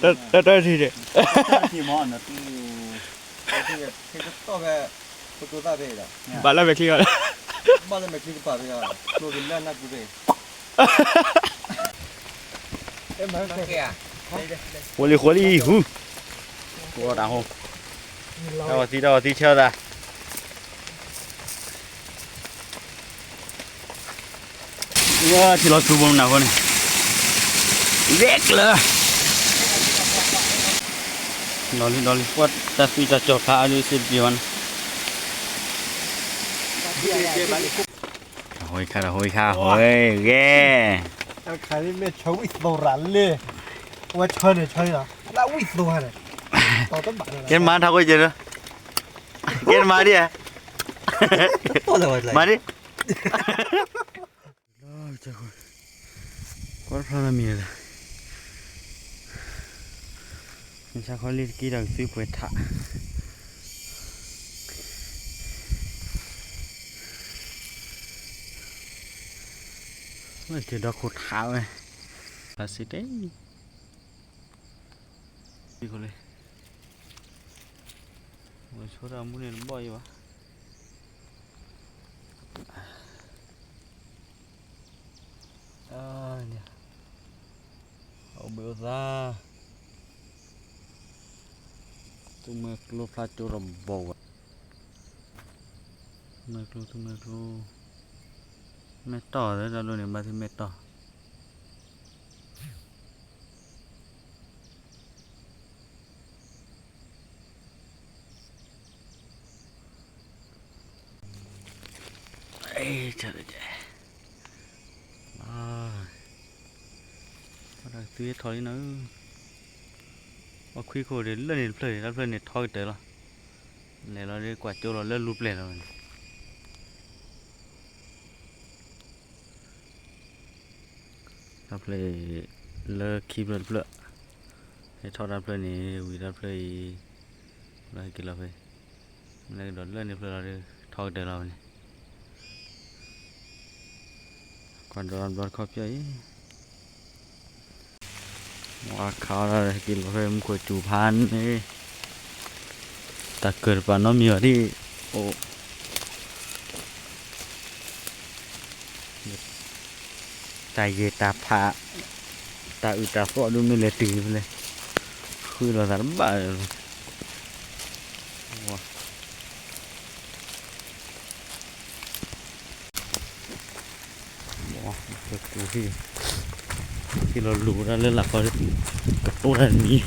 တၢ်တၢ်ထံၣ်န့ၣ် ဘၣ်လၢမဲာ်ချံအီၤ ဃိလံဃိလံဟူ တၢ်ဂီၤသံတၢ်ဂီၤသံ ဆဲးသး ထံလီၤသူဘိမနၤဃိန့ၣ် လဲၤကျၢၤ ဒီလံဒီလံ ပှၤတၢ်သွံၣ်တၢ်စီၤဖးအါဒုးစ့တပျံၤဝဲန့ၣ် တၢ်ဟိခါ တၢ်ဟိခါဟိဂဲၤ အခါန့ၣ်မ့ၢ်ဆၢဝံၣ်သိရၤလၢ အဝဲဆၢန့ၣ်ဆၢန့ၣ်လီၤ လၢဝံၣ်သိဟါန့ၣ် ကဲမၤထါခိၣ်ကဲလၢ ကဲမၤဒံးဧါ မၤဒံး ကွၢ်တဖျါလၢမံၤလၢ မ့ၢ်ဆါခီလံတက့ၢ်ဒီးကသွံပှဲၤထး လၢက့ၤဒီခိၣ်ထးဝဲ ဖျါစ့တဲ ဘံခိၣ်လံ ဝဲဆိတၢ်မူန့ၣ်တဘီၣ်အံၤဘၣ် အန့ၣ် အိၣ်ဘှံးအိၣ်သါ သူမွဲကျိဖျါကၠိဒီးဘီဝဲ သူမွဲကျိ သူမွဲကျိ မဲာ်တီၢ်သ့တၢ်ဒိၣ်န့ၣ် ဘၣ်သ့ၣ်မဲာ်တီၢ် အ့ တၢ် တၢ် တၢ် သွံထီၣ်လံနီၤ ပှၤခွံခိၣ်ဒီးလၢန့ၣ်တဖျၢၣ်န့ၣ် တၢ်ဖျၢၣ်န့ၣ်ထီကတၢၢ်လီၤ လဲၤလီၤဒီးကွၢ်ကၠိလီၤလၢလူပျဲၢ်လီၤန့ၣ် တၢ်ဖျၢၣ် လၢခံဖျၢၣ်တဖျၢၣ် ဟဲထီၣ်တၢ်ဖျၢၣ်န့ၣ် ဝံၤတၢ်ဖျၢၣ်အံၤ လီၤဟဲက့ၤလီၤဖဲ မ့ၢ်ကဒီးလၢန့ၣ်ဖျၢၣ်လီၤဒီး ထီကတၢၢ်လီၤဖဲန့ၣ် ကွၢ်ဒီးဘျီတခီပၠီအံၤ ဝါခးအီၤလၢဟဲက့ၤလီၤဖဲမူခိၣ်စူၤဖးန့ၣ် တၢ်ကၢၢ်တပာ်နီတမံၤဘၣ်ဒ် အိၣ် တၢ်ယဲၢ်တၢ်ဖး တၢ်အုၣ်တၢ်သီၣ်ဒုးမ့ၢ်လဲၤတုၤဖဲလဲၣ် ဃုလိာ်သးတဘၣ်လၢၤ ပကဟ့ၣ် ဟ့ၣ်လီၤလူၤဝဲဒၣ်လၢလာ်ခီ ကတိၢ်တၢ်တမံၤ အိၣ်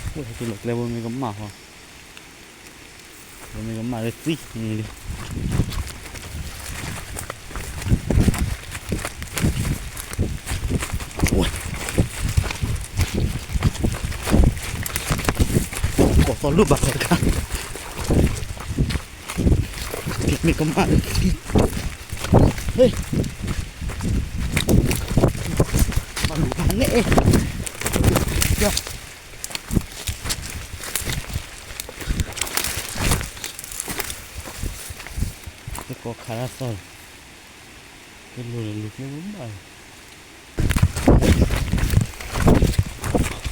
ဟဲက့ၤလီၤကျဲဘိမ့ၢ်ကမၣ်ဟီ ဘိမ့ၢ်ကမၣ်လၢသံန့ၣ် ကိးသီၣ်လူၢ်ဘၣ်ခီတခါ မ့ၢ်ကမၣ်လၢသံ ဟ့ၣ် ဘၣ်လူၤဘၣ်န့ၣ် ကကိးခးတၢ်သီၣ် ကလူၤလူၤကျဲ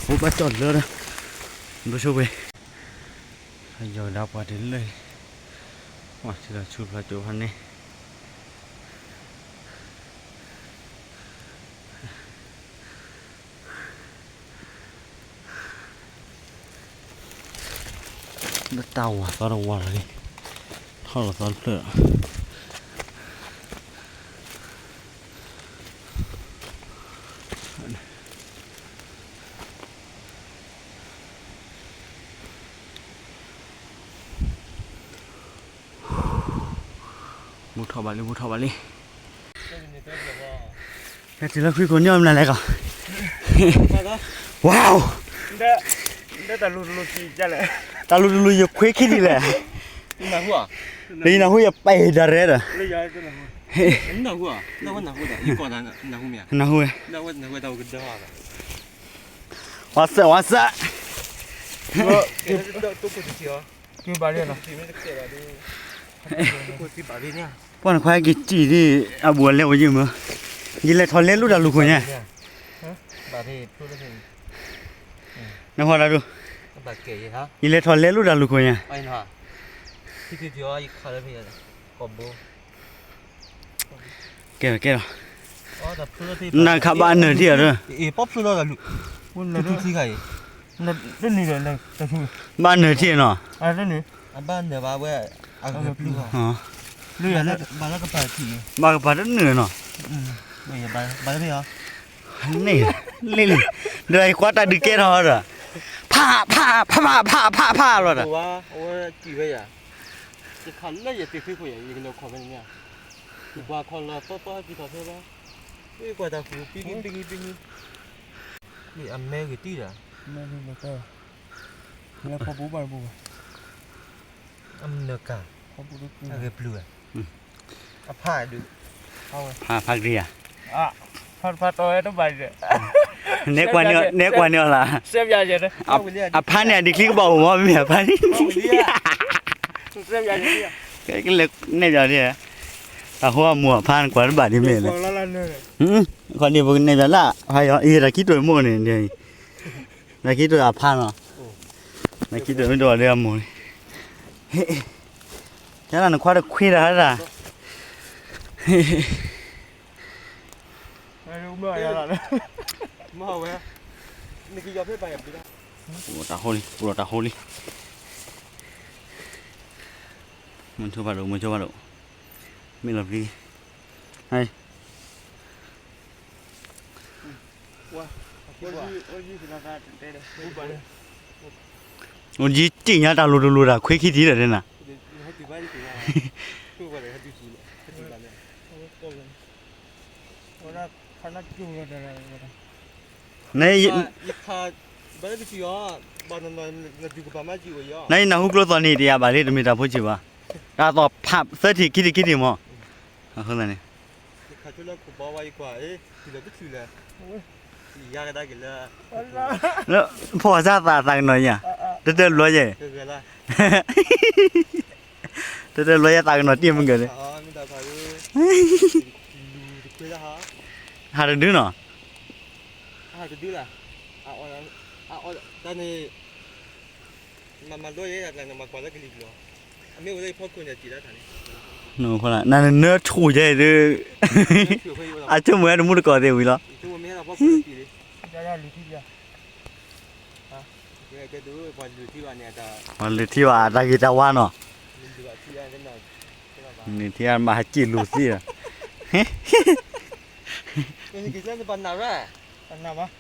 ဘၣ် ဖိဘၣ်ကၠီၣ်လၢ ဘျိဆိဝဲ ယီၤကဒါပှၤတလၢာ် ထံလီၤဆူဖျါကၠိဖးန့ၣ် လၢတၢ်ဝၤသီတဝၤလီၤန့ၣ် ထီၣ်လီၤသီတဖျၢၣ်လီၤ ဘူးထီၣ်ဘၣ်လံ ဘူးထီၣ်ဘၣ်လံ ဟဲတုၤလၢခွံခိၣ်န့ၣ်မနုၤလဲၣ်ကီး ဝါ တၢ်လူၤတလူၤယခွ့ခံဒံးလဲၣ် လၢယနၢ်ဟူယပာ်ဒၣ်ရဲဒီး နၢ်ဟူဝဲ ဝါစၢ် ဝါစၢ် ပှၤနခွါက့ၤစံၣ်ဒ် အဘူးအလဲအိၣ်ယံၤမး ယလဲၤထီၣ်လဲၤလူၤတၢ်လူၤခိၣ်ညါ နဟီၣ်တၢ်ဒူ, ယလဲၤထီၣ်လဲလိာ်တၢ်လူၤခိၣ်ညါ, ကဲကဲလီၤ, နခးဘၣ်နၢၤထံၣ်အီၤ, ဘၣ်နၢၤထံၣ်နီၤ, ဘၣ်ကပၤတနုာ်နီၤ, လ့လံ, ဒီးယကွၢ်တၢ်ဒုးကဲထီၣ်ဒီး, ဖးဖးဖးဖးဖးဖးဖးလီၤဒီး, ယကွၢ်ခီလီၤသီသီဟဲက့ၤထီၣ်ဖဲဘၣ်, ယကွၢ်တၢ်ဃုာ်ပံဂံပံဂံပံဂံ, အမဲဂ့ၤတံၢ်ဒီး, အမနၢၤကၤ, အဂဲၤပျုၤဝဲ, အဖးဒုး, ဖးဖးကရံယၤ, ဖးဖးတီဝဲတဘၣ်ဒီး, နဲကွၢ်န့ၢ်အီၤလၢ်, အဖးန့ၣ်အဒံးချံကဘၣ်အိၣ်မ့ၢ်မ့ၢ်အဖးန့ၣ်, ကလဲၤနဲၣ်ပၠးဒ်, တၢ်ဟိအမိၢ်အဖးနကွၢ်တဘၣ်ဒ်မ့ၢ်လဲၣ်, ခီန့ၣ်ပကနဲၣ်ပၠးလၢ်, အံၤတၢ်ခံတိၢ်မိၢ်န့ၣ်, တၢ်ခံတိၢ်အဖးနီၤ, တၢ်ခံတိၢ်မ့ၢ်တအိၣ်ဒီးအမိၢ်န့ၣ်, ကဲလၢနခွါတခွ့တၢ်ဒၣ်, ပူၤတၢ်ဟိလံ ပူၤဒီးတၢ်ဟိလံ, မုဆိဘၣ်ဒိၣ် မုဆိဘၣ်ဒိၣ်, မ့ၢ်လီၤပျံၤ, အိၣ်ယံၤစံးလီၤသးတဲဒီး, အိၣ်ယံၤတ့ၢ်ညါတၢ်လိၤတလိၤတၢ်ခွ့ခံထံၣ်ဒီးတဲနၤ, န, နယနၢ်ဟူကျိသီၣ်န့ၣ် တယၤဘၣ်လံ တမ့ၢ်တၢ်ဖိဆံးဘၣ်, တၢ်သီၣ်ဖးသၢထံၣ်ခံထံၣ်ခံထံၣ်မး, အဃိသတးန့ၣ် လၢ ဖီၣ်စၢ်သးသးကနီၤယၤ, တတၢၢ်ဘျီယဲၢ်, တတၢၢ်ဘျီယဲၢ်သးကနီၤတ့ၢ်မုၢ်ကၢၤန့ၣ်, ဟးတဒုနီၤ, နနၢဆိၣ်ယဲၢ်ဒုး, အဆိကမိၣ်ဝဲတမူတကိးသ့ၣ်ဝံၤလီၤ, ပှၤလုၢ်ထံဘၣ်တၢ်ဂ့ၤတၢ်ဝါနီၤ, လုၢ်ထံဘၣ်ဟးက့ၣ်လိာ်သ့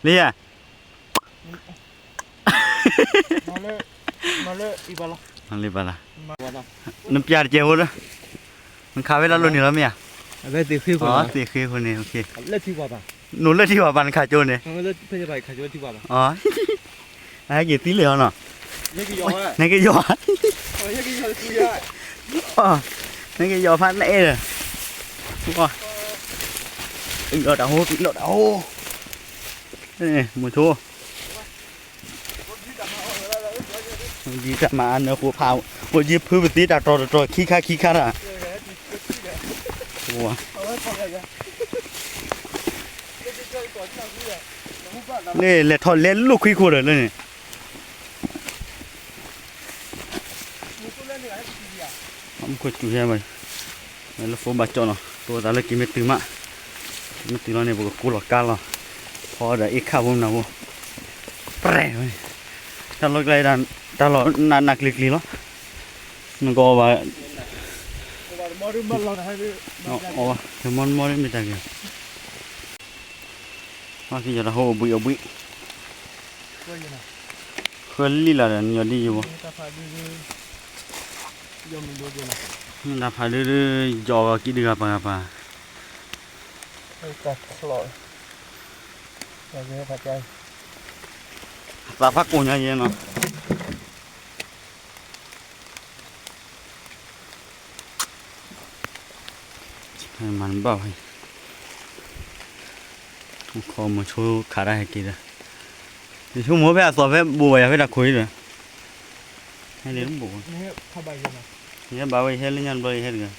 လီၤ, လံဧါ လံဘၣ်လၢ်, နပျၢ်တကဲးဖိလၢ, နခးဝဲလၢလိၤန့ၣ်လီၤမ့ၢ်ဧါ, သ့ၣ်ဃ့ဖိန့ၣ်, နိၣ်လၢထံပှၤဘၣ်နခးကၠိန့ၣ်, အဟဲက့ၤသံလ့ၣ်အီၤနီၤ, နကယီၤ, နကယီၤဖးနအဲၣ်ဒီး, ဒီးတၢ်ဟိ, ဒီးတၢ်ဟိ, မုဆိ ဒ်တၢ်မၤအနၢၤဃိဖး, အိၣ်ယ့ၢ်ဖုပသ့တၢ်တီၤတတီၤခံခါခံခါတၢ်, န့ၣ်လဲၤထီၣ်လဲလိာ်ခွံခိၣ်ဒီးလၢန့ၣ်, မူခိၣ်စူၤဟဲ, လၢဖိဘၣ်ကၠီနီၤ ပဝဲသးလၢက့ၤမ့ၢ်တုၤမး, က့ၤမ့ၢ်တုၤလီၤန့ၣ် ပကကိးလီၤကါလီၤ, ဖီဒီးအ့ၣ်ခၣ်ဖိမနုၤဖိ, ပြဲၢ်ဝဲ, တၢ်လီၢ်ကျါ, တၢ်လီၢ်နးနးကျံၤကျံၤလီၤ, နကအီၣ်ဘၣ်, အီၣ်ဘၣ်မီမီမ့ၢ်တၢ်ဂ့ၤ, ကယီၤတၢ်ဟိအဘှံးအဘှံး, ဃၢလံလၢ်ဒီးညီဒ်ယိာ်ဘၣ်, တၢ်ဖးဒုဒု, ယီၤကံဒုဂၤပၤဂၤပၤ, သးဖးကိးညါယဲနီၤ မၤနဘၣ်ဝဲ, ခီမဆိခးတၢ်ဟဲက့ၤဒီး, ယဆိကမိၣ်ဖဲအသီဖဲဘိးဘၣ်ယၤဖဲတၢ်ခိၣ်အံၤဒီး, ဟဲန့ၣ်တဘိး, ယဟဲဘၣ်ဝဲယဟဲလၢညါတဘျီယဟဲတဂၤ,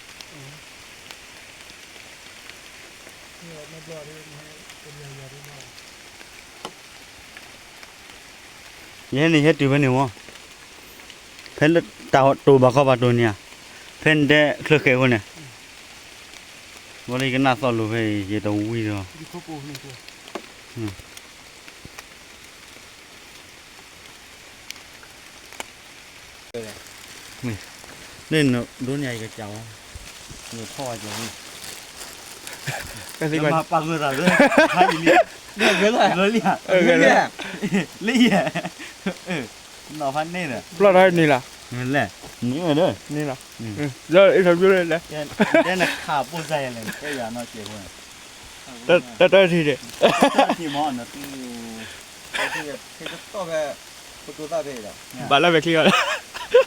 မ့ၢ်ဘျီဒီး, မ့ၢ်ဘျီဒီး, ယဟဲန့ၣ် ယဟဲတုၤဖဲန့ၣ်မၢ်, ဖဲလၢတၢ်တိၤဘၣ်ခီဘၣ်တိၤန့ၣ်ဧါ, ဖဲနတဲချၢဃဲၤအဃိန့ၣ်, ဘၣ်လၢယကနၣ်သီၣ်လိၤဖဲအံၤ ယတဝံၤဒီး ဒ်နဒိးန့ၢ်ယကစၢ်ဝဲ, ယထီၣ်ဝဲကဲၤဝဲ, ပာ်ဂၢၢ်သးလၢ, လၢယဲ, လၢယဲ, နီၢ်ဖးန့ၣ်ဒီး, ပျီၢ်ထီၣ်န့ၣ်လီၤ, လဲၣ်, န့ၣ်ဝဲဒီး, န့ၣ်လီၤ, လၢအ့ၣ်ထီၣ်ဘျီလဲၣ်, တဲနခးပိၢ်စါယဲလဲၣ် တဲယၤနီၢ်ကဲးဖိန့ၣ်, တၢ်တၢ်ထံၣ်န့ၣ် တၢ်တၢ်ထံၣ်မၢ်နီၤ, ဖဲကတီၢ်ဖဲ, ပတိသၣ်ဖဲအံၤဒီး, ဘၣ်လၢမဲာ်ချံအီၤ,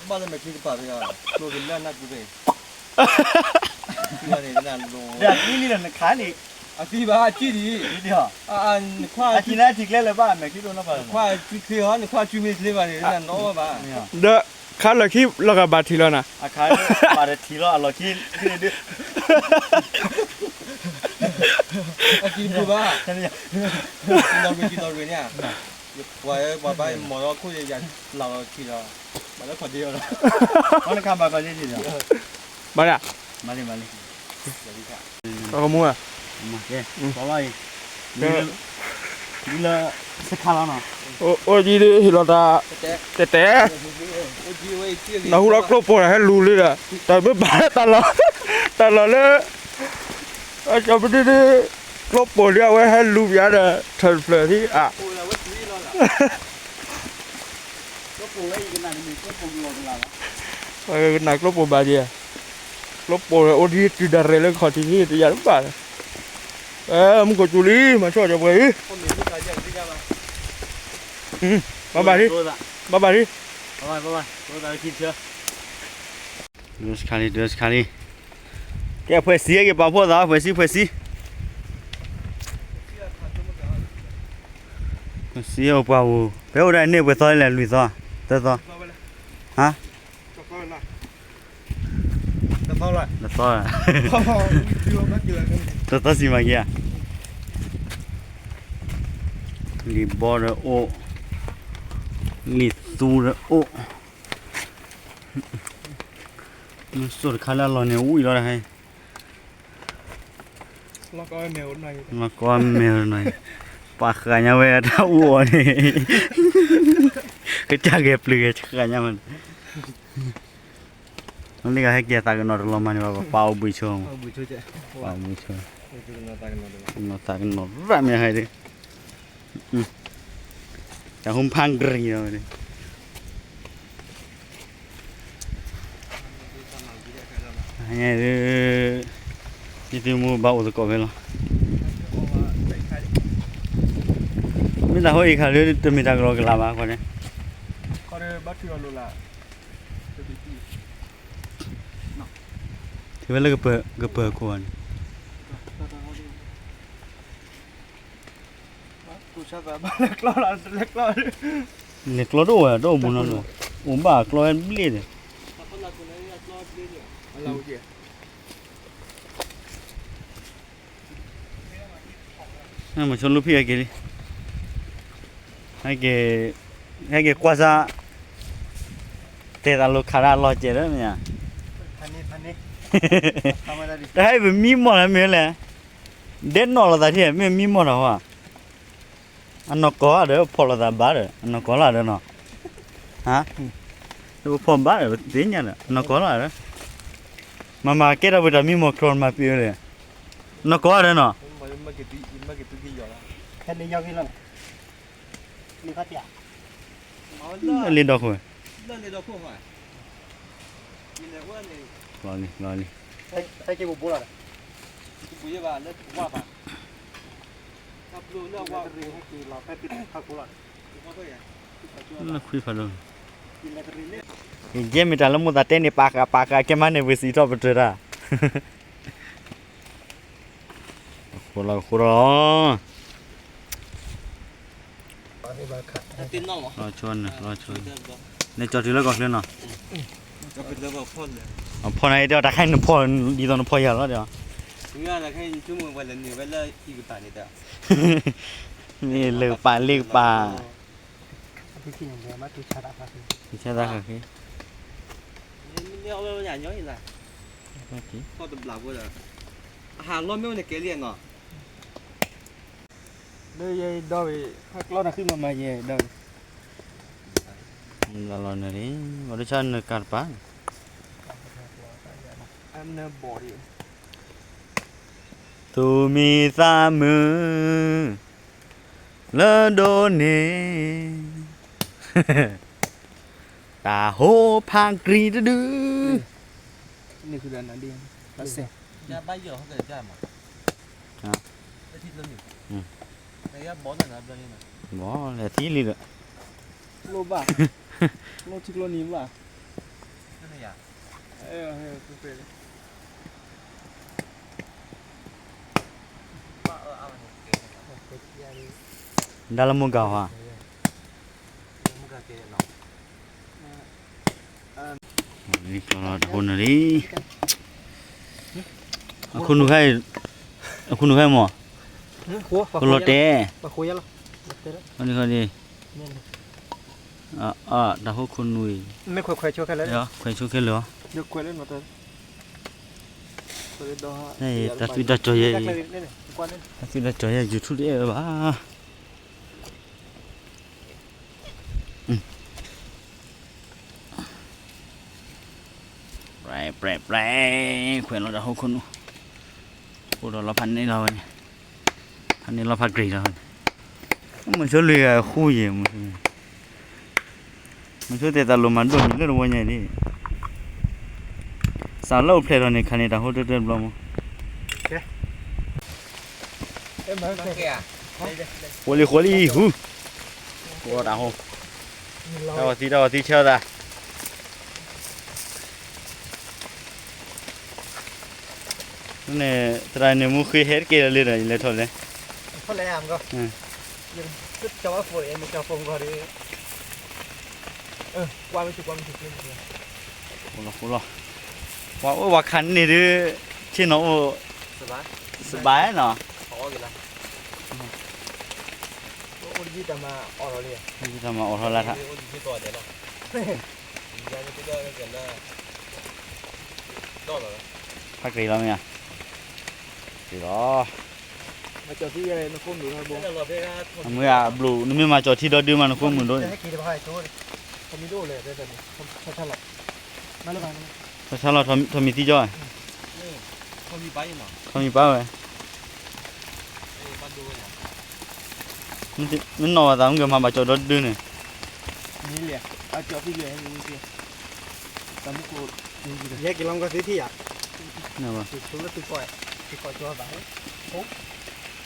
ဘၣ်လၢမဲာ်ချံကပၤဖဲအံၤ, ကျိကလၢနၢ်ကူဖဲအံၤ, အသံလံဒီးနခးန့ၣ်, အသံဘၣ်အစုဒံး, နခွါ, အထံၣ်နထံၣ်ကျဲလၢၤဘၣ် မဲာ်ချံဒိၣ်နီၢ်ပၤ, နခွါစုချ့ဟီ, နခွါစုမ့ၢ်ချ့ဘၣ်န့ၣ် နနီၢ်ဘၣ်, ဒီးခးလီၢ်ခံလီၤဂာ်ဘၣ်ထံးလီၤနၤ, အခါ, ဘၣ်တထံးလီၤ အလီၢ်ခံ, အကံၢ်ပူၤဘၣ်, ကံၢ်သီရ့ၣ် ကံၢ်သီရ့ၣ်န့ၣ်, ယပှၤပှၤဘၣ်မီၤလီၤခိၣ်ယၤလၢ်လီၤခံဒီး, ဘၣ်လၢခီၣ်ဒ့အီၤဒီး, နခးဘၣ်ခီၣ်ဒ့ဒံးဒီး, ဘၣ်ဒၣ်, မၤလံမၤလံ, အကမူၣ်ဧါ, ကဲ, လီၤအံၤ, ဒ်လၢ, ဒ်လၢ, စခါလီၤနီၤ, အိၣ်ဒ်ဒ်ဟ့ၣ်လီၤတၢ်, တဲတဲ, နၢ်ဟူလီၤကျိပိာ်ဒီးဟဲလူၤလံဒီး, တၢ်မ့ၢ်ဘၣ်တၢ်လီၢ်, တၢ်လီၢ်လၢ အကၠီပဒုဒု, ကျိပိာ်လံအဝဲဟဲလူၤပၠးဒီး ထၢၣ်တဖျၢၣ်သံအါ, ကနၣ်ကျိပိာ်ဘၣ်ဒံး, ကျိပိာ်အိၣ်ဒံးတုၤဒၣ်ရဲၣ်လၢခီၣ်ထံးသံတယၤတဘၣ်, မူခိၣ်စူၤလံ မၤဆီၣ်ကၠီပှဲၤအံၤ, ဘၣ်ဘၣ်ဒံး, ဘၣ်ဘၣ်ဒံး, ဒုးစခါလံ ဒုးစခါလံ, ကဲ ဖှဲးစံဟဲက့ၤပာ်ဖှိၣ်သး ဖှဲးစံ ဖှဲးစံ, ဖှဲးစံအိၣ်ပှၢ်ပူၤ ဖဲအိၣ်ဒၣ်န့ၣ်ပှဲၤသီလဲၣ် လွံၢ်သီ, သၢသီ, ဟါ, တသီ, တသီစံးမၤက့ၤဧါ, လံာ်ဘီဒီးအိၣ်, လံာ်သူဒီးအိၣ်, မ့ၢ်စိာ်တခါလၢအလီၢ်န့ၣ် ဝံၣ်လီၤတဟါအံၤ လီၤကီမဲာ်နီၤ, ပာ်ဃာ်ညါဝဲတၢ်အူအီၤန့ၣ်, ကစၢ်ဂဲၤပျုၤဂဲၤဃာ်ညါဝဲန့ၣ်, လၢကဟဲက့ၤသးကနီၤတလီၤမၤန့ၣ်ဘၣ် ပာ်အီၤဘှံးဆိ, ပာ်အီၤဘှံးဆိ, သးကနီၤရၣ်မ့ၢ်ဟဲဒၣ်, တၢ်ဟူဖးကရံၤလီၤဝဲန့ၣ် ယသုးမူဘၣ်အိၣ်သကိးဖဲလီၤ, မ့ၢ်တၢ်ဟိအံၤခါလၢတမ့ၢ်တၢ်ကလီကလးဘၣ်ခီန့ၣ်, ထံၣ်ဝဲလၢကပၢၤခိၣ်န့ၣ် လဲၤကျီတအိၣ်ဝဲ တအိၣ်ဘူးနီတဂၤ, အိၣ်ဘၣ်ကျီဝဲဘျ့ၣ်ဒီး, မဆိလူဖံၣ်ဟဲက့ၤလံ, ဟဲက့ၤ, ဟဲက့ၤကွၢ်စၢ်, တဲသးလိၤခးတၢ်လီၤစဲးလၢမ့ၢ်ဧါ, တဟဲပမံမီၢ်လၢမ့ၢ်လဲၣ်, ဒဲနီၣ်လိာ်သးထံၣ် မ့ၢ်မံမီၢ်တၢ်ဟီဧါ အနီၢ်ကီၢ်ဒီး ဖီၣ်လိာ်သးဘၣ်ဒီး အနီၢ်ကီၢ်လၢဒီးနီၤ, ဟါ, ပဖီၣ်ဘၣ်ဒီး ပသ့ၣ်ညါဒီး အနီၢ်ကီၢ်လၢဒီး, မၤမၤကဲထီၣ်ပတၢ်မံမီၢ်ကျီမၤပ့ၤဝဲဒီး, နီၢ်ကီၢ်ဒီးနီၤ, ဖဲန့ၣ်ညါက့ၤလီၤ, လံဒီခိၣ်, လီၤလံ, လီၤလံ, ဟဲက့ၤဘိးဘိလီၤဒီး လၢခွံဖးဒိၣ်, ယဲမ့ၢ်တၢ်လၢမိၢ်သးတဲန့ၣ် ပာ်ဃာ်ပာ်ဃာ် ကဲမးန့ၣ် ပကစံးထီၣ်ပတြၢၤတၢ်, ဃိလီၤဃိလီၤ, လီၤဆိနၤ, လီၤဆိ, န့ၣ်ကၠီတုၤလၢကီၢ်ချၢနီၤ, အဖီၣ်နၤအံၤတဲအီၤ တၢ်ခါအံၤနဖီၣ် ဒ်သိးနဖီၣ်ယၤလီၤဒီး, မ့ၢ်လၢပာ်လ့ကပာ် လၢ ဆါသးဃာ်ဃ့, လၢယဲဒီဝံၤ ဟးကျီတၢ်ဃံမၤမၤယဲဒီဝံၤ, လီၤလီၤနၢၤလံ, ဘၣ်ဒိဆါနၢၤကၤတပၤ, သူၣ်မံသးမုာ် လၢဒိၣ်န့ၣ် တၢ်ဟိဖးကြံတဒု, န့ၣ်ဃုဒၣ်နၤဒ်, ဘၣ်ယီၤဟီၣ်ကဲ, ဘီလဲၤသံလံဒီး, လိၣ်ဘၣ်, လိၣ်ထံကျိနံၤဘၣ်, ဒၣ်လၢမိၢ်ကၤဟါ, တၢ်ဟိနုာ်လံ, အခိၣ်နူာ်ခဲအံၤ, အခိၣ်နူာ်ခဲအံၤမ့ၢ်, အခိၣ်လီၤတဲာ်, တၢ်ဟိခိၣ်နူာ်အံၤ, ခွဲးဆိခဲလၢာ်, တၢ်သွံၣ်တၢ်စီၤယဲ, တၢ်သွံၣ်တၢ်စီၤယဲ YouTube တအဲၣ်ဝဲဘၣ်. ပြဲ ပြဲ ပြဲ, ခွဲးလီၤတၢ်ဟိခိၣ်နူာ်, အိၣ်ဒီးလီၤဖးန့ၢ်လီၤဝဲန့ၣ်, ဖးန့ၢ်လီၤဖးကြံးလီၤဝဲန့ၣ်, မုဆိလွံၢ်ဂၤဃူယဲၢ်, မုဆိတဲတၢ်လိၣ်မၤဒိၣ်န့ၣ်လၢတဝီညါလံ, စးလၢအိၣ်ဖျဲၣ်ထီၣ်န့ၣ် ခါန့ၣ်တၢ်ဟိတၢတၢဘျီမး ဃိလံ ဃိလံ ဟူ, ဃိတၢ်ဟိ, တၢ်ဂီၤသံ တၢ်ဂီၤသံဆၢသး, န့ၣ် သရၣ်န့ၣ် မူဃ့ဟဲတက့ၢ်လၢလံဒီး ယလဲၤထီၣ်လဲၣ်, ဃိလီၤ ဃိလီၤ, ပှၤအိၣ်ပှၤခးန့ၢ်ဒုး, ဆ့ၣ်နီၤအိၣ်, စဘၢၣ်နီၤ, တၢ်မၤအီၣ်ထီၣ်လံ, တၢ်မၤအီၣ်ထီၣ်လၢထါ, ဖးကြံးလီၤမ့ၢ်ဧါ, ကြံးလီၤ, အမုၢ်ဂၤဘျိၣ် နမ့ၢ်မၤကၠီၤထံဒီဒုမး နဃိမုၢ်ဒိၣ်န့ၣ်, ဆီဆီလီၤ ထီၣ်မံၤသံကၠီ, ထီၣ်မံၤပၢ်ဝဲ, မ့ၢ်နီၢ်ဝဲသးမုၢ်ဂၤမၤဘၣ်ကၠီၤဒီဒုန့ၣ်, ယဟဲက့ၤလီၤမ့ၢ်ကီၢ်သ့ထံၣ်ယ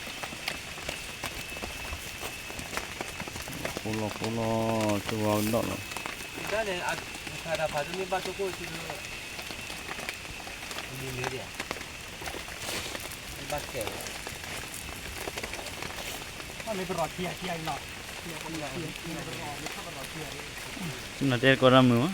ၤ, ဃိလီၤဃိလီၤ ကၠိဝါဒီးလီၤ, နတဲကီးတၢ်မုာ်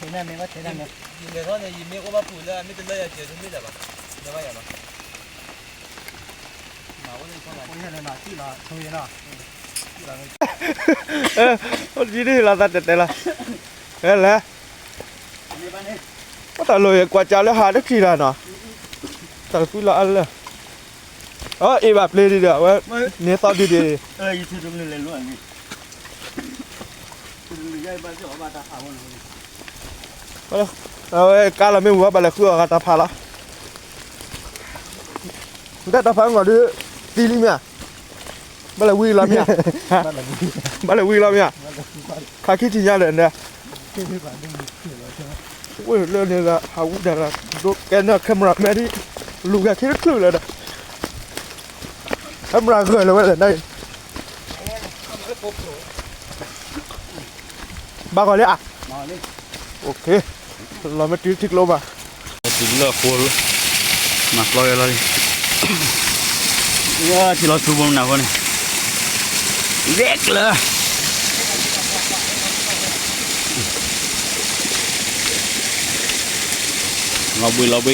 မး နယလဲၤထီၣ်, ယလဲၤထီၣ်န့ၣ် ယမ့ၢ်အိၣ်ဘၣ်ပူၤလၢအမ့ၢ်တလၢယၤစဲး တမ့ၢ်လၢၤဘၣ်, လၢဘၣ်ယၤဘၣ်, အိၣ်ဒ်န့ၣ်လီၤသးတဲတဲလီၤ, လဲၤ အိၣ်တၢ်လိၣ်ယကွၢ်ကၢလၢဟးတထံၣ်တၢ်နီၤ, တၢ်ကသွံလီၤအါလၢ, အအ့ၣ်ဘၣ်ပျ့ၤဒံးဒီး အဝဲန့ၣ်သီဒံးဒံး, အဝဲကါလီၤမ့ၢ်ဝံၤ ဘၣ်လဲၤဃုအီၣ်ဂၤတၢ်ဖးလီၤ, နတၢ်ဖးမုၢ်ဂီၤဒုး သံလံမ့ၢ်ဧါ, ဘၣ်လဲၤဝံၤလီၤမ့ၢ်ဧါ, ဘၣ်လဲၤဝံၤလီၤမ့ၢ်ဧါ, ခါခံထံၣ်ညါဒီး ဝ့ၢ်လၢန့ၣ် ဟးဝံၤတၢ်လၢ ဒိးကဲနၢ် camera man ဒ် လူၤဂၤခံတချုးလၢာ်ဒီး camera ဂၢၢ်လၢာ်ဝဲလဲၣ်န့ၣ်, ဘၣ်ဂီၤလံဧါ, လီၤမ့ၢ်တုၤထံကျိဘၣ်, တုၤလၢအဃိ မၤကျီဝဲလီၤလံ, ထံလီၤဆူဘိမနုၤအဃိန့ၣ်, ဂဲၤကျၢၤ လီၤဘှံးလီၤဘှံး, လီၤ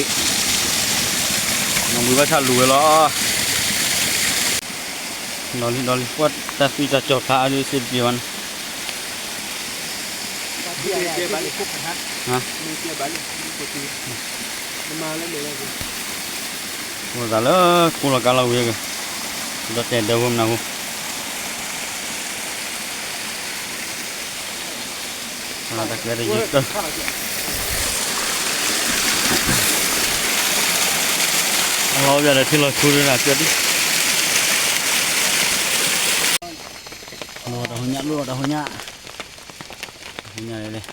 ဘှံးဘၣ်ဆၣ်လူၤဝဲလီၤ. ဒီးလံဒီးလံ ကွၢ်တၢ်သွံၣ်တၢ်စီၤဖျါအါဒုးစ့တပှဲၤဘၣ်န့ၣ်, ဟါ, အိၣ်သးလၢကိၢ်လီၤကါလီၤဝံၤက့ၤ, ဒီးတဲဒၢဖိမနုၤဖိ တၢ်ကျဲတယုၢ်တၢၢ်, အလီၤဘၣ်ဒီးထံလီၤဆူဒၣ်တၢ်ကျဲဒ်, လိၣ်တၢ်ဟိညါ လိၣ်တၢ်ဟိညါ, ဟိညါလဲၣ်လဲၣ်.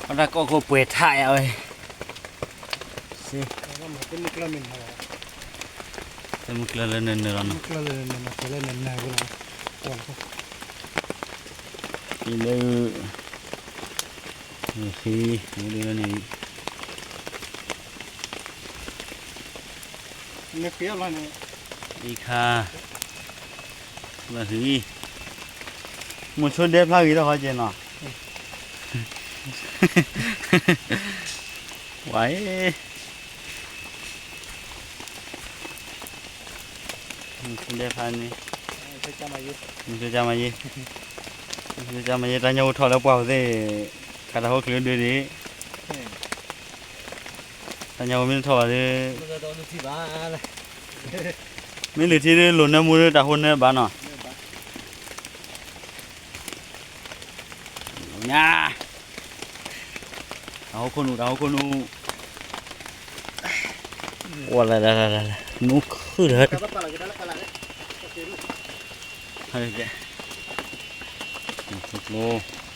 အတၢ်ကီၢ်ခိၣ်ပှဲၤထးယၤဝဲ, သ့ၣ်မုၢ်ကျၢၢ်လၢနၢၤနၢၤလီၤနီၤ, လၢ ဃံ အိၣ်ဒ်လၢန့ၣ်, အံၤခါ, လၢဃံ, မိၤဆိဒဲဖျါဂ့ၤတၢ်ဟီကဲနီၤ, ဝဲ မိၤဆိဒဲဖျါန့ၣ်, မိၤဆိကမၤယ့, မိၤဆိကမၤယ့ တၢ်ညၣ်အိၣ်ထီၣ်လၢပှၢ်ပူၤသ့ၣ်, ခးတၢ်ဟိချ့ဒုးဒံး, တၢ်ညၣ်အိၣ်မ့ၢ်တထီၣ်ဘၣ်ဒီး မ့ၢ်လုၢ်ထံဒုးလိာ်နၢမူဒုးတၢ်ဟိနၢဘၣ်နီၤ, ညါ, တၢ်ဟိခိၣ်နူာ် တၢ်ဟိခိၣ်နူာ်, ဝဲလၢလၢလၢလၢ နူာ်ခုၣ်ဒီး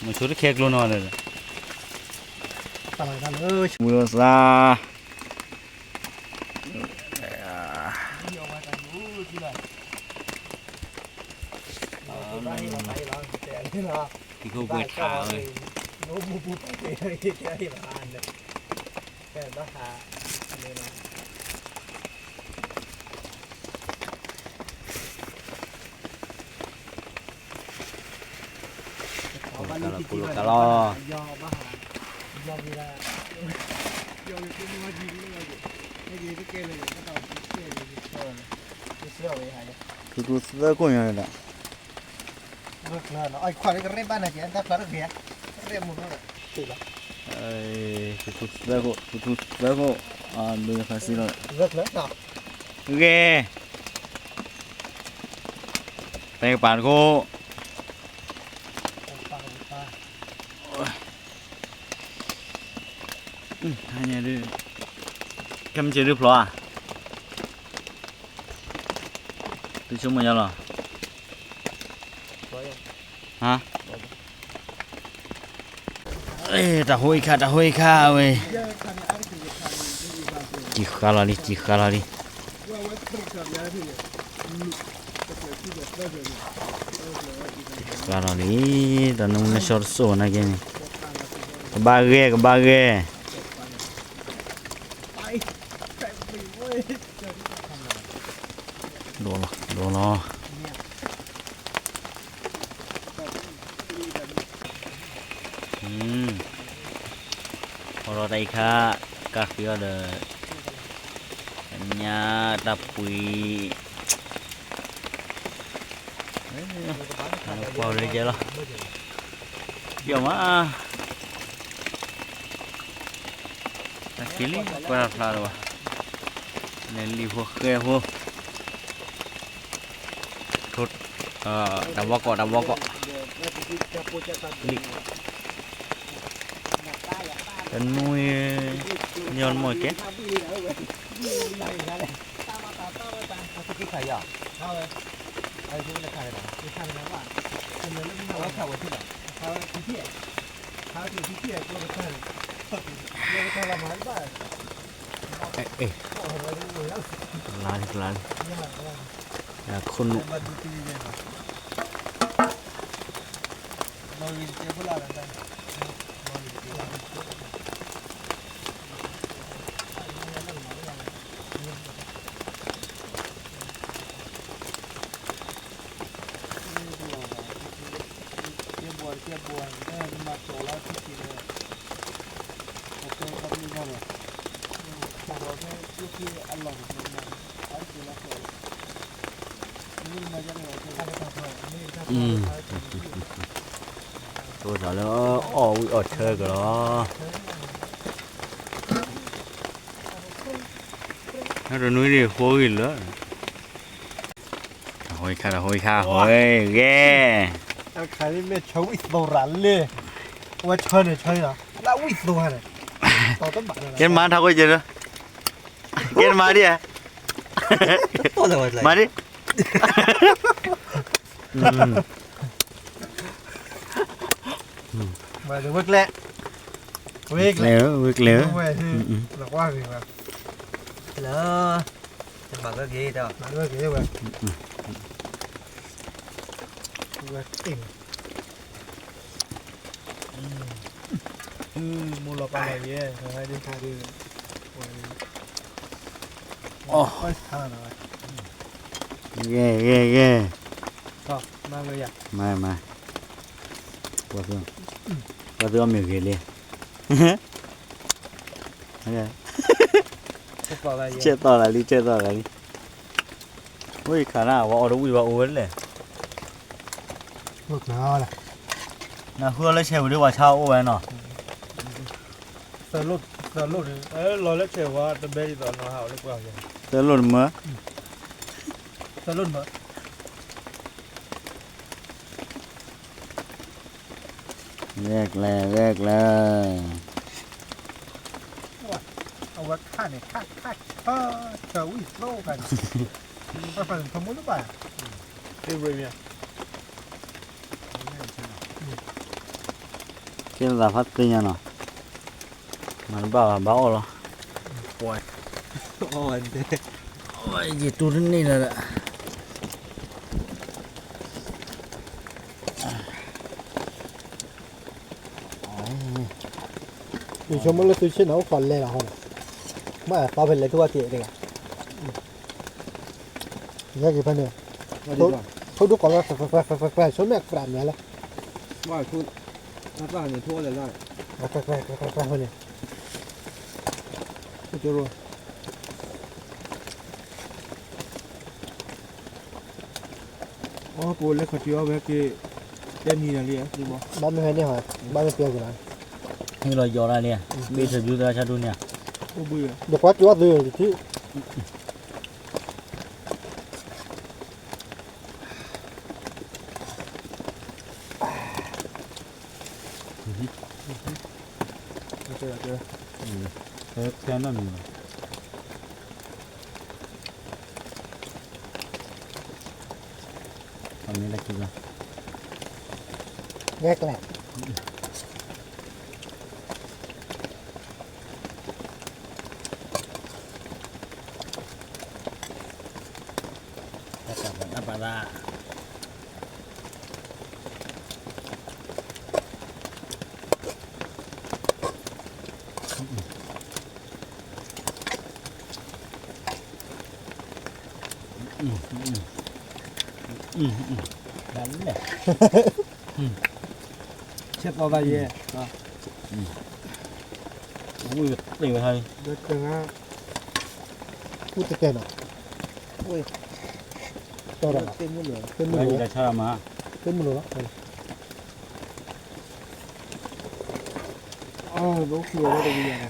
မိၤဆိတခဲကျိနီၤဒီး, မုၢ်သၣ် ထံခိၣ်ပှဲၤထးဝဲ, ကိၣ်လီၤကါလီၤ ကိၣ်လီၤကါလီၤ, ထူထူသၢကိၣ်ညါဒီး ထူထူသၢကိၣ် ထူထူသၢကိၣ်, ဒိယဖးစံလီၤ, ဂဲၤ, တဲကပၤတကိၣ်, ဟါညါဒုး, ခဲမုၢ်ဆ့ၣ်ဒုးဖျိဧါ, သုဆိကမိၣ်ယါလီၤ, ဟါ, တၢ်ဟိအံၤခါ တၢ်ဟိအံၤခါဝဲ, ကံၣ်ဃါလီၤလံ ကံၣ်ဃါလီၤလံ, ကံၣ်ဃါလီၤလံ, တၢ်နမူနဆှီတစိၢ်နာ်က့န့ၣ်, ကဘၣ်ဂဲၤ ကဘၣ်ဂဲၤ, ဒိလီၤ ဒိလီၤ, အိၣ်ဒီးတၢ်အံၤခါ ကါဃံအီၤဒီး ညါတၢ်ပှံၤ ပှၤရ့ကဲလီၤ ယီၤမး တၢ်ခံလံ ကွၢ်တၢ်ဖျါလၢၤဘၣ် လဲၤလံၤဖိဃဲဖိ ထိ တၢ်ဘီကီး တၢ်ဘီကီး လံၤ တနွံ ယီၤတမီၢ်ကဲ ကလါလံ ကလါလံ ယခိၣ်နူာ် လီၤလံ တိၢ်သးလၢအီၣ်ဝံၣ်အီၣ်ဆၢကလီၤ, နတနွံဒံးဃိဂံၢ်လၢ တဟိခါ တဟိခါ ဟိဂဲၤ, တခါမ့ၢ်ဆၢဝံၣ်သိရၤလၢ, အဝဲဆၢန့ၣ်ဆၢလီၤ လၢဝံၣ်သိန့ၣ်, ကဲမၤထါခိၣ်ကဲလၢ, ကဲမၤဒံး, မၤဒံး, ဝဲကျဲ, ဝဲကျဲ, ဝဲကျဲ, လၢ, မၤက့ၤဝဲ, ဝဲ, မိၢ်လီၤပာ်လီၤယဲ, ယဲ, ယဲ, ယဲ, မၤ, မၤ, ပှၤသုအီၣ်မ့ၤဂ့ၤလံ, ကဲသီၣ်လၢလံ ကဲသီၣ်လၢလံ, အိၣ်ယခါနၤ ပှၤအီၣ်တဝံၣ်ဘၣ်အိၣ်ဝဲလဲၣ်, နဃုအီၤလၢဆဲးဝံၤဒီး ပှၤဆါအိၣ်ဝဲနီၤ, သၢလိၣ်န့ၣ် လီၤလၢဆဲးဝံၤတဘဲဒ်သိးနီၤ ဟးအီၣ်လၢပှၤ, သၢလိၣ်တမၢ, သၢလိၣ်တမၢ ဂဲၤကျဲ ဂဲၤကျဲ, အဝဲခါန့ၣ် ခါ ခါ ဆၢ ဆၢဝံၣ်သိခါန့ၣ်, ပှၤဖးန့ၣ် ထီမူလၢဘၣ်, ကဲသးဖးသ့ၣ်ညါနီၤ, မၤတဘၣ်ဘၣ် ဘၣ်အီၣ်လီၤ, ယတူၢ်တန့ၢ်လၢၤဒီး ယဆိကမိၣ်လၢသုဆ့ၣ်နီၤ အိၣ်ခိးလဲၤလီၤဟီန့ၣ်, မ့ၢ်သီဖဲလဲၤထူၣ်ဝဲက့ၤတဂၤ, ယဲက့ၤဖဲန့ၣ်, ထိၣ်ဒိၣ်ကီးလၢ ဆိမဲာ်ကြးမးလၢ, အီၣ်ကိးလဲၤခီၣ်ထံအီၣ်ဝဲက့ၤ, တဲနံၤလီၤလံ, ဘၣ်မ့ၢ်ဟဲန့ၣ်ဟီ, ဘၣ်မ့ၢ်တဲက့ၤလီၤ, ဟ့ၣ်လီၤယီၤဒၣ်လံ, ဘ့ၣ်ထၢၣ်ဘျုးသရၣ်ဆၣ်ဒိၣ်န့ၣ်, ဒီးပှၤက့ၤအီၣ်သုထံ ခဲနီၢ်မံၤဘၣ်, အမ့ၢ်လၢခံဘၣ်, ဂဲၤကျဲ, တၢ်ပာ်သး ဒ်လဲၣ်, ဆဲးပီဘၣ်ယဲ, ဝံၣ်တ့ၢ်ဝဲဟါ, ဝံၣ်တကဲနီၤ, တ့ၢ်မုၢ်လီၤ, တ့ၢ်မုၢ်လီၤ, တ့ၢ်မုၢ်လီၤလီၤ, အခိၣ်ဝဲတဝံၤယၤန့ၣ်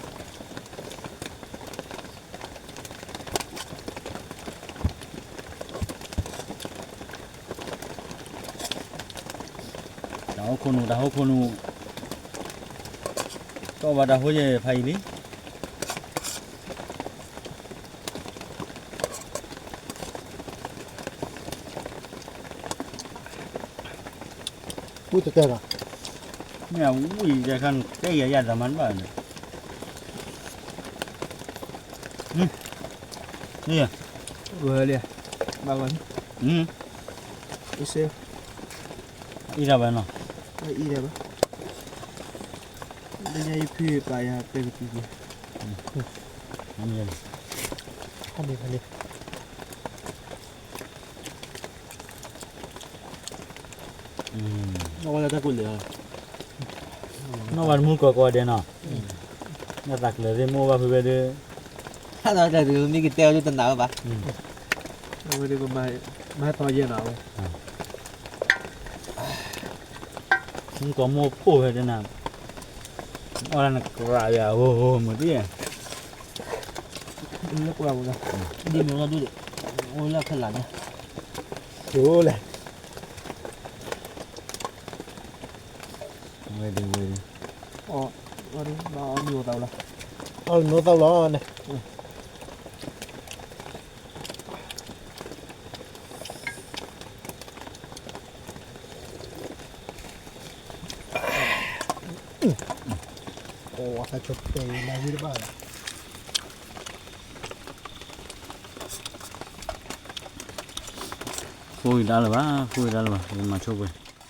တၢ်ဟိခိၣ်နူာ် တၢ်ဟိခိၣ်နူာ်, ကီၢ်ဘၣ်တၢ်ဟိယဲၢ်ဖးအံၤလံ. ဝံၣ်တကဲဘၣ်, မ့ၢ်ဝံၣ်တခါန့ၣ် တဲယၤယၤတၢ်မၤတဘၣ်န့ၣ်, မ့ၢ်, ဝဲလံ, ဘၣ်ဂီၤ, အံၤဒၣ်ဘၣ်နီၤ, အံၤဒၣ်ဘၣ်, လၢညါယဖုပာ်ယၤတဲကပံၤက့ၤ, ဖးန့ၣ်ဖးန့ၣ် နီၢ်ဝဲလၢတၢ်ကူၣ်လၢာ်, နီၢ်ဝဲတမူကီၢ်ကီၢ်ဒဲးနီၤ, နသးကျၢၤသ့ၣ်မ့ၢ်အိၣ်ဘၣ်ဖုဝဲဒီး, တၢ်ဒီးတၢ်ဒုးမ့ၢ်ကတဲအီၤဒုးတနာ်ဝဲဘၣ်. အဝဲဒုးပမၤ မၤဟဲသီယဲၢ်နီၤဝဲ. မုၣ်ကီၢ်မိၢ်ဖိၣ်ဝဲတနၤ, အီၣ်လၢနကြးယၤ ဟိဟိမုၢ်တံၢ်, လၢကွၢ်ဝဲလီၤ, ဒ်မ့ၢ်ဝဲဒုး, အိၣ်လၢခဲလၢာ်န့ၣ်, ယိၤလဲၣ်, ဝဲဒုးဝဲဒုး, အီၣ်, အီၣ်လၢနိသၣ်လီၤန့ၣ်. အိၣ်သးဆိပဲာ်လၢဝံတဘၣ်လီၤ. ဃိဂံၤဒါလၢၤဘၣ်, ဃိဂံၤဒါလၢၤဘၣ်, ယမၤဆိပှဲၤ.